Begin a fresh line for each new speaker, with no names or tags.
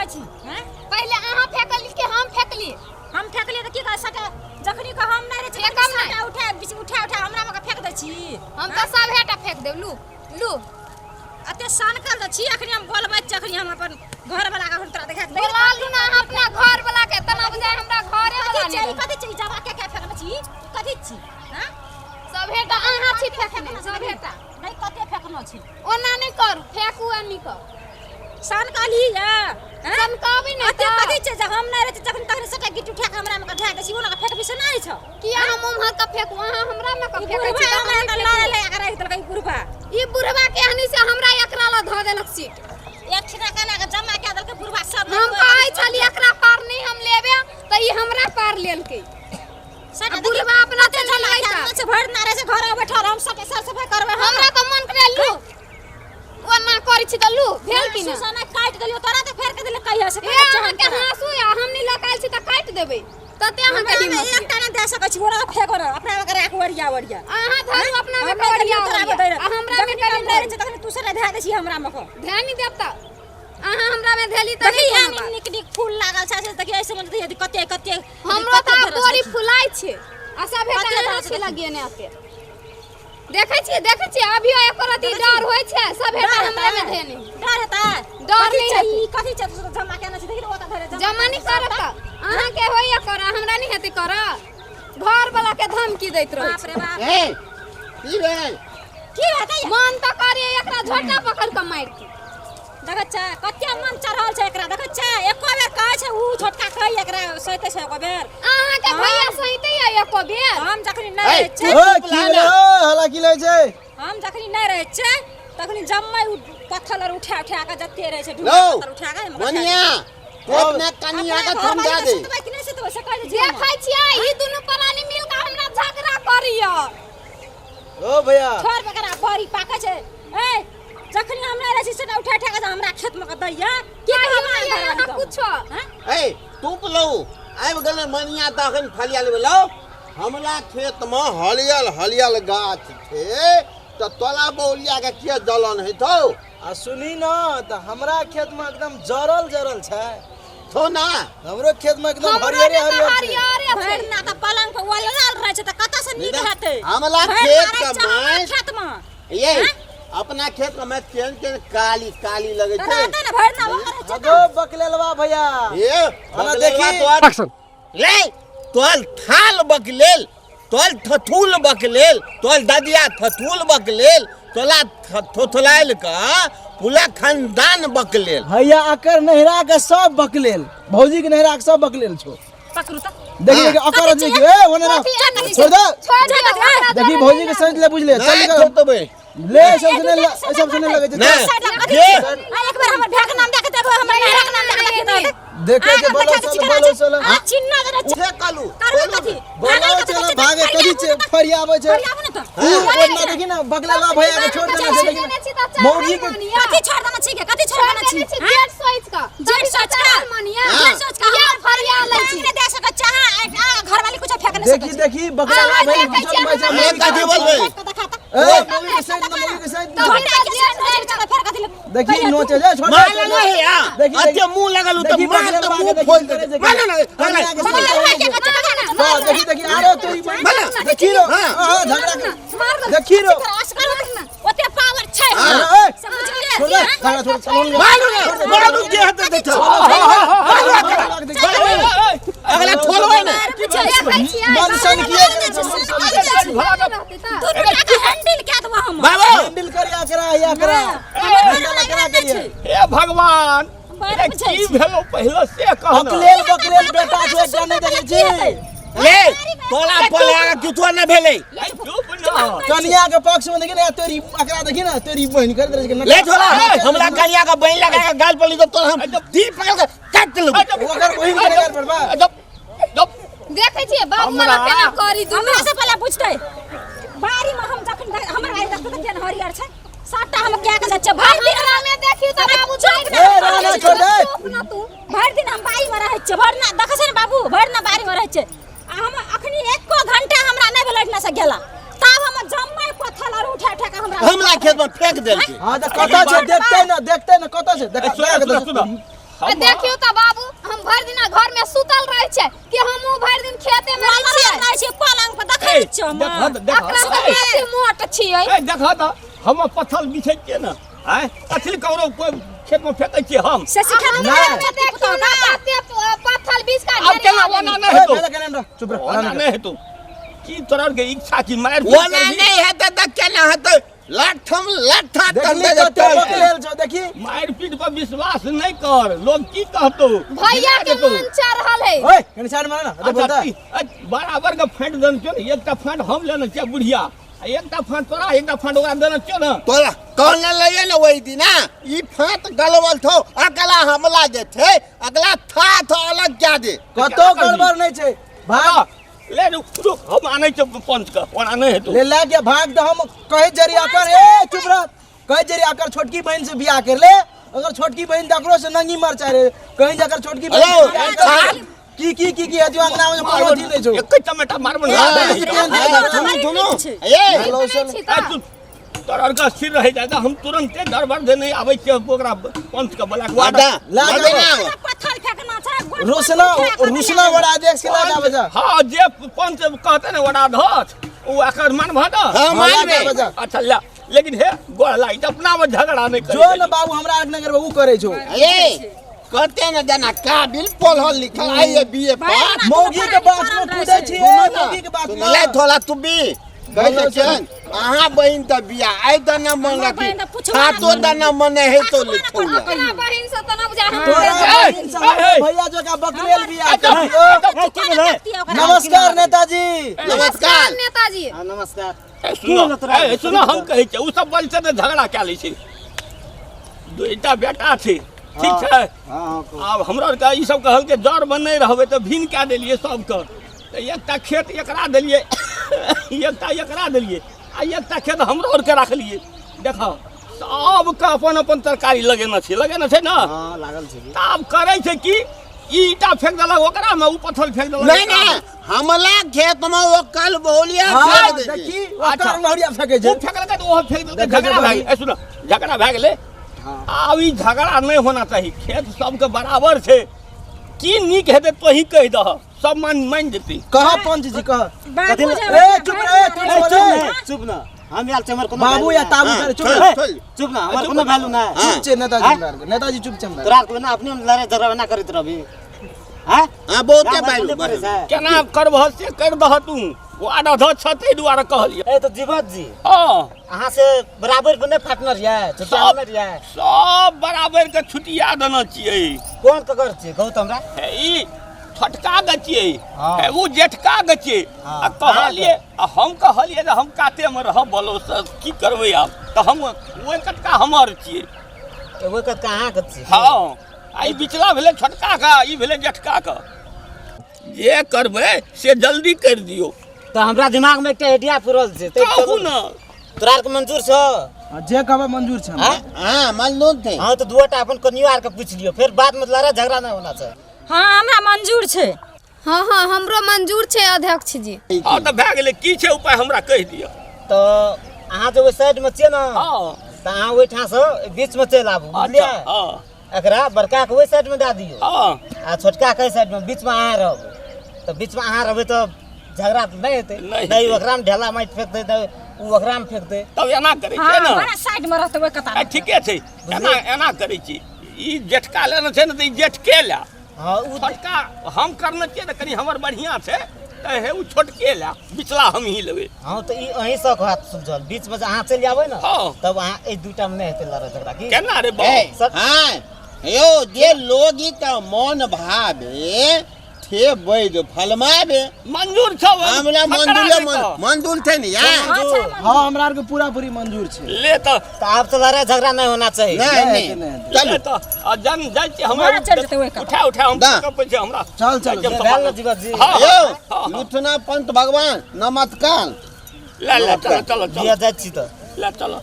फेकै छी हैं?
पहिले अहाँ फेकली कि हम फेकली?
हम फेकलियै तऽ की कह सके जखनी के हम नहि रहै छी
फेकब नहि।
सटा उठा बीच उठा उठा हमरा मे के फेक दै छी।
हम तऽ सभेटा फेक देब। लू लू।
एते सनकल तऽ छी अखनी हम बोलबै छी अखनी हम अपन घर वाला के तोरा देखा के
बोला लू ना अहाँ अपना घर वाला के तना बुझाय हमरा घरे वाला
कथी
नहि
छै
रहै।
कथी छै जवा के के फेकने छी कथी छी हैं?
सभेटा अहाँ छी फेकने सभेटा।
नहि कते फेकनो छी।
ओना नहि करू फेकू आ निकल।
सनकली या हैं?
सनकाबी नहि
अते
तऽ।
कथी छै जे हम नहि रहै छी जखन तखन सटा गिट्टी उठा के हमरा मे के धए दै छी ओना के फेकबी से नहि छौ।
किया हम उम्हर के फेकू अहाँ हमरा मे के
ई
फेकै छी
बुढ़बा
तऽ
हमरा
हम
के
नहि
लारे
फेकू।
लगा के राखि देलकै ई बुढ़बा।
ई बुढ़बा के हनी से हमरा एकरा ला धऽ देलक सीट।
एक ठिना केना के जमा कए देलकै बुढ़बा सब।
हम कहै छली एकरा पार नहि हम लेबे तऽ ई हमरा पार लेलकै।
सटा
आ बुढ़बा अपना
कते
चलि
जमा
गेलै
कए
तऽ।
देने छै भरि दिना रहै छै घर मे बैठल हम सबके सर सफाइ करबै हम।
हमरा तऽ मन करे लू ओना करै छी तऽ लू भेल कि ने।
सुसना काटि देलियौ तोरा तऽ फेर के देले कहिया से
ए अहाँके हाँसू या हम नहि लऽ के आयल छी तऽ काटि देबै तते अहाँके
हमरा
हिम्मत
मे एकटा नहि दए सकै छी ओना फेको ने अपना मे के राख ओरिया ओरिया।
अहाँ धरू अपना मे
हम नहि
ओरिया
देलियौ तोरा
ओरिया
मे दै
आ हमरा मे
जखनी
करी
हम नहि रहै छै तखनी तू सटा धए दै छी हमरा मे के।
ध्यान नहि देब तऽ अहाँ हमरा मे धेली तऽ
देखी
नहि
एहन
कोनो बात।
नीक नीक फूल लागल छै से देखी ऐसे मन देखी कते कते
हमरो तऽ आब बोरी फुलाइ छै आ सब हेता
कते
अहाँ
धरै छै
छी लगेने अते। देखै छियै देखै छियै अभियो एको रति डर होइ छै सब हेता हमरे मे धेने।
डर हेतै?
डर
कथी
नहि
छै
हेतै।
ई कथी छै तू जमा केने छी देखी ने ओतऽ धरे
जमा नहि करब तऽ अहाँके होइए कर हमरा नहि हेतै कर घर वाला के धमकी दैत रहै
बाप
छै।
रे बाप।
ए की भेल?
की हेतै?
मन तऽ करे एकरा झोटा पकड़ के मारि दी।
देखै छै कते मन चढ़ल छै एकरा देखै छै एको बेर कहै छै ऊ छोटका कहै एकरा सहिते छै एको बेर।
अहाँके भैया सहिते या एको बेर?
हम जखनी नहि रहै छै
ओ की भेलै ओ हल्ला की लै छै?
हम जखनी नहि रहै छै तखनी जम्मै उ पत्थर आर उठा उठा के जते रहै छै ढूंढा
लौ
पत्थर उठा के हम
मनिया तू अपना कनिया के
अपना
समझा
घरवाली
दे।
के सुतबै कि नहि सुतबै से कहि दै छी हम।
देखै छियै ई दुनू प्राणी मिल के हमरा झगड़ा करैया।
ओ भैया
छोड़ बकरा बड़ी पाकै छै। ए जखनी हम नहि रहै छी सेटा उठा उठा के हमरा खेत मे के दैया की
कहियो
कहब
नहि
अहाँ
अहाँ
घरवाली के?
कुछो।
हैं?
ए तू लौ आबि गेलै मनिया तऽ अखन फलिया लेबै लौ हमरा खेत मे हरियर हरियर गाछ छै तऽ तोरा बौलिया के किया जलन हेतौ?
आ सुनी न तऽ हमरा खेत मे एकदम जरल जरल छै।
छौ ना?
हमरो खेत मे एकदम
हमरो
हरियरे
के तऽ
हरियर छै।
हरियरे छै।
भरि ना तऽ पलंग पर ओलराल रहै छै तऽ कतऽ से नीक हेतै?
हमरा
भरि
खेत
मारै
के
छै हमरा
माटि
खेत मे।
ये अपना खेत के माटि केहन केहन काली काली लगै
तऽ
छै।
रहतै ने भरि ना ओकर छै।
अगो बकलेलवा भैया।
ये
हमरा
बकलेलवा
देखी।
तोहर
एक्शन।
ले तोहर थाल बकलेल तोहर थथुल बकलेल तोहर ददिया थथुल बकलेल तोला थोथलायल का पूरा खानदान बकलेल।
भैया अकर नहिरा के सब बकलेल भौजी के नहिरा के सब बकलेल छो।
पकड़ू तऽ।
देखी
हाँ।
देखी अकर देखी ए ओने रह।
कथी
छोड़ दे।
छोड़ दियौ, ओकरा
देखी
जरे
भौजी के
नहि
समझ ले बुझ ले चल
नहीं
निकल।
थोतबे।
ले सब सुने ले सब सुने लगे छै।
नहीं।
साइड लग कथी
ये।
छै? आ एक बेर हमर भाय के नाम दे के देखो हमर नहिरा के नाम दे के देखी तऽ।
देखे के बोलो चलो बोलो चलो।
आ चिन्ना जरा
उठे कलू
करबै कथी?
बोलो चलो भागे कथी छै फरियाबै छै।
फरियाबू ने तऽ।
ऊ ओना देखी ना बकलेलवा भैया के छोड़ देना छै देखी
देने
ना।
छी तऽ चढ़ल
मौगी के
मनिया।
कथी छोड़ देना छी के? कथी छोड़
छोड़
देना छी?
देने छी
हैं?
जेठ सोचि कऽ।
जेठ
तभी तऽ
सोचि कऽ?
चढ़ल मनिया।
हाँ।
जेठ सोचि कऽ
या
हमरा
फरिया लै छी।
नहि दे सकैत छै अहाँ आ घरवाली कुछो फेक नहि
देखी
सकैत छै।
देखी बकलेलवा
अहाँ
भैया
देखै
कुछो
छियै
नहीं छै
हमरा
ए कथी बोलबै?
फेक के देखा तऽ।
ए मौगी के साइड ना मौगी के साइड ना।
झोटा के साइड में चल फेर कथी ले?
देखी नोचे जा छोड़ दे,
मार
छोड़
ना
दे।
है या
देखी,
अते
देखी।
मुंह लगल त
देखी
मार त
बकलेलवा
मुंह
के देखी
फोल
करे
दे
छै।
मार ना
कनिया के
बकलेलवा
साइड
के
ना।
कथी कथी
हाँ, देखी देखी आरो तोरी
मार ना।
देखी रो
हाँ।
हाँ झगड़ा कर
मार दे।
देखी रो
ओते पावर छै
हाँ, ए,
समझ गेलियै?
छोड़ दे झगड़ा छोड़ चलो ले।
मारू ना मारू के हाथ देखो अगला छोड़बै ना
देखै छियै,
मन सन किए करे छै, मन सन
बाबू रहतै तऽ।
दुनू के हैंडल कए देबो हम।
बाबू
हैंडल कर एकरा एकरा हैंडल एकरा करिए।
हे भगवान
बड़
अरे
बुझै
की
छी।
भेलो पहिले से कहना।
बकलेल बकलेल बेटा छै एकटा नहि देखै छी।
ले तोला पला किछो न भेलै।
चुप ना।
कनिया के पक्ष में देखी ना तेरी एकरा देखी ना तेरी बहन कर दे छै।
ले छोड़ा हमरा कनिया के बहिन लगा के गाल पर ली तो तोरा हम दी पकड़ के काट लेबो।
ओकर बहिन के गाल पर बा।
चुप चुप।
देखै छियै बाबू वाला केना करी दुनू।
हमरा से पहिले पूछतै बाड़ी में हम जखन हमर गाड़ी देखतै तऽ केहन हरियर छै सबटा हम कए के जाइ छियै भरि दिन।
हमरा में देखियौ तऽ बाबू छोड़
ए राणा छोड़ दे।
चुप ना तू।
भरि दिन हम बाड़ी में रहै छियै भरि ना देखै छै ने बाबू भरि ना बाड़ी में रहै छियै आ हम अखनी एको घंटा हमरा नहि भेलै एहिठिना से गेला तब हम जम्मै पत्थर आर उठा उठा के हमरा
हमरा खेत में फेंक देलकै।
हां तऽ कतऽ छै देखते ना देखते ना कतऽ छै देख
सुन सुन सुन
आ देखियो त बाबू, हम भरि दिना घर में सुतल रहै छै कि हमहूँ भरि दिन खेते में रहै छियै।
रहै छियै पलंग पर, देखै
ए,
छियै हम।
देखह तऽ, देखह।
अकरा से बेसी मोट छियै।
ए, देखह तऽ, हम पत्थल बिछै छियै ने, आँय, कथी लए ककरो कोइ खेतमे फेकै छियै हम?
से सिखा देलकै
नहि।
छोटकी
देखियो
पुतहु
ना,
का।
कते पत्थल बीछ के
आब केना
ढेरिया
ओना
देली।
नहि
ए,
हेतौ।
भेलै केना रह, चुप रह,
ओना
आराम
नहि हेतौ। की तोरा आरके इच्छा की मारि पीट
ओना
करबही?
नहि हेतै तऽ केना हेतै? लाठम लाठा
देखली कते बकलेल छौ, देखी।
मारि पीट पर विश्वास नहि कर, लोग की कहतौ?
भैया के
देतौ।
मन चढ़ल है।
ओए, कनी साइड मार ना, एते
अच्छा,
बोलता।
बराबर के फाँटि देने छियौ ने, एकटा फाँट हम लेने छियै बुढ़िया, आ एकटा फाँट तोरा, एकटा फाँट ओकरा देने छियौ ने।
तोरा कहने लइए ने ओहि दिना, ई फाँत गलबल छौ, अगला हमला जे छै अगला था था अलग कए दे।
कतौ गड़बड़ नहि छै, भाग।
ले रुक रुक, हम आनै छियौ पंच के, ओना नहि हेतौ।
ले ला के भाग दे, हम कहै जरी अकर, ए चुप रह, कहै जरी अकर छोटकी बहन से बियाह कर ले, अगर छोटकी बहन तकरो से नंगी मर चाहे रे, कहीं जाकर छोटकी बहन से
हेलो,
बियाह कर ले। की की की की हजू अंगना में कोनो अथी नहीं छौ।
एक टमाटर मारबो ने।
हाँ,
हाँ,
सुनू, सुनू।
छै।
ए,
हेलो,
नहि
चल।
छी
ए,
तऽ।
तू तोर आरके स्थिर रहै जाय तऽ हम तुरन्ते दरबार देने आबै छियै, ओकरा पंच के बोला के
वादा,
ला
वादा
जाओ।
ना।
पत्थर फेंकना छै, गोट
रोशना,
पत्थर फेंकना
रुसना
छै।
बड़ा अध्यक्ष के ला जाबे जा।
हाँ, जे पंच कहते ने वडाध्यक्ष, ओ एकर मानबह ने?
हाँ,
हाँ, ला
मानबे।
जाबे जा।
अच्छा ला, लेकिन हे गोड़ लागि तऽ अपना में झगड़ा नहि करी।
जो ने बाबू हमरा आठ नगर में ऊ करे छौ।
ए, कहते ने जेना काबिल पढ़ल लिखल आई ए बी ए पास।
मौगी के बात में कूदै छी, ए, मौगी के बात में।
ले थोड़ा तू भी कहै
बोलो
छै अहाँ बहिन तऽ बियाह आइ तऽ न मन
हमर
रखी,
बहिन तऽ पुछबो
हाथो
ना
तऽ न मन हेतौ लिखौला।
अपना बहिन से तऽ न बुझा हम।
तोरा
ए,
बहिन से
ए,
हमर
ए।
भैया जकाँ बकलेल बियाह
ए,
कर दियौ।
ए, की भेलै?
नमस्कार नेताजी।
नमस्कार
नेताजी।
हाँ, नमस्कार।
ए, सुनो, ए, सुनो, हम कहै छियै, ओ सब बल से ने झगड़ा कए लै छै। दुइटा बेटा छै, ठीक छै?
हाँ, हाँ।
आब हमरा आरके ई सब कहलकै जरमे नहि रहबै तऽ भिन कए देलियै सबके। तऽ एकटा खेत एकरा देलियै, एकटा एकरा देलियै, आ एकटा खेत हमरो आरके राखलियै। देखऽ, सबके अपन अपन तरकारी लगेने छै, लगेने छै ने?
हाँ, लागल छै।
तऽ आब करै छै कि ई ईटा फेंक देलक ओकरामे, ओ पत्थर फेंक देलक
नहीं
ओकरामे।
नहीं, हमला खेत में वो कल बहुलिया
हाँ,
फेंक दे।
देखी,
अच्छा।
ओकर लहरिया फेंकै
ओ
छै।
फेंकलकै तऽ ओहो फेंक देलकै,
देखै
झगड़ा भए
छै
गेलै। ए, सुनऽ, झगड़ा भए गेलै। आब ई झगड़ा नहि होना चाही, खेत सबके बराबर छै। की नीक हेतै तोही कहि दह, सब मान मानि जेतै।
कह पंच जी, कह।
बाबू जे
ए, चुप रह, ए, चुप
ए,
रह,
चुप
ए।
ना, चुप ना, हम आयल छी, हमर कोनो
बाबू
वैल्यू
या
नहि।
ताबू
हाँ,
करे, चुप
चल,
रह।
चल।
चुप ना, हमर कोनो वैल्यू नहि।
हाँ।
चुप छै नेताजी
हाँ?
हमरा आरके, नेताजी चुप छै हमरा।
तोरा आरके ना अपने लड़ाई झगड़ा ना करैत रहबी। हाँ?
हाँ, बहुते
गाम
वैल्यू,
घरमे पड़ै छै।
केना करबह से करि दह तू, ओ आधा छै ताहि दुआरे कहलियै।
ए, तऽ जीवत जी,
हँ।
अहाँ से बराबर पर नहि पार्टनर यऽ, छुटिया
सब
नहि यऽ?
सब बराबर के छुटिया देने छियै।
कोन ककर छियै कहू तऽ हमरा?
हे, ई छोटका के छियै,
हाँ।
हे, ओ जेठका के छियै।
हाँ।
आ कहलियै, आ हम कहलियै जे हम कातेमे रहब, बोलो से की करबै आब, तऽ हम ओहि कटका हमर छियै।
ओहि कटका अहाँके छियै?
हँ, आ ई बिचला भेलै छोटका के, ई भेलै जेठका के। जे करबै से जल्दी करि दियौ।
तऽ हमरा दिमाग में एकटा आइडिया फुरल छै, तै
कहू
चलू।
ने।
तोरा आरके मंजूर छौ?
हाँ, जे कहबै मंजूर छै हमरा।
हाँ?
हाँ, मंजूर छै।
हाँ, तऽ दूटा अपन कनियो आरके पूछि लियौ, फेर बाद में लड़ाई झगड़ा नहि होना छै।
हाँ, हमरा मंजूर छै।
हाँ हाँ, हमरो मंजूर छै अध्यक्ष जी।
हाँ, तऽ भए गेलै। की छै उपाय हमरा कहि दिअ।
तऽ अहाँ जे ओहि साइड में छियै ने,
हाँ।
तऽ अहाँ ओहिठामसँ बीच में चलि आबू,
अच्छा,
बुझलियै?
हाँ।
एकरा बड़का के ओहि साइड में दए दियौ।
हाँ।
आ छोटका के साइड में, बीच में अहाँ रहबै। तऽ बीच में अहाँ रहबै तऽ झगड़ा तऽ नहि हेतै।
नहि
नहि
हेतै।
ओकरा में ढेला माटि फेकतै, नहि ओ ओकरा में फेकतै।
तब एना करै
हाँ,
छियै ने?
बड़ा साइड में रहतै ओहि कतार
आ,
में।
ठीके छै, एना एना करै छी, ई जेठका लेने छै ने तऽ ई जेठके लए।
हाँ, उ
छोटका हम करने छियै तऽ कनि हमर बढ़िआँ छै, तऽ हे ओ छोटके लए, बिचला हम ही लेबै।
हाँ, तऽ ई अहीं सँ हाथ सुलझल, बीच में जे अहाँ चलि आबै ने,
हाँ।
तब अहाँ एहि दूटा में नहि हेतै लड़ाई झगड़ा। की
केना रे बाबू?
ए,
सर-
हाँ, यौ जे लोगी के मन भावे थे वैद फलमावे।
मंजूर छौ?
हमरा
फकरा
मंजूर
नहि कह।
मंजूर छै ने यार?
हाँ, छै मंजूर।
हाँ, हमरा आरके पूरा पूरी मंजूर छै।
ले तऽ
तऽ आब तऽ लड़ाई झगड़ा नहि होना चाही।
नहीं
नहीं
नहीं,
हेतै, नहीं हेतै।
चलू।
ले तऽ, आ जन जाइ छियै हम।
वहाँ चलि जेतै ओहि कतार।
उठा उठा हम
दा।
कपै छै हमरा।
चल, चल।
जाइ छियै हम।
भेल ने जीवत जी?
हाँ,
यौ,
हाँ, हाँ।
लुथना पंत भगवान, नमस्कार।
ले ले, चलो चलो चलो।
दिया जाइ छी तऽ।
ले चलो।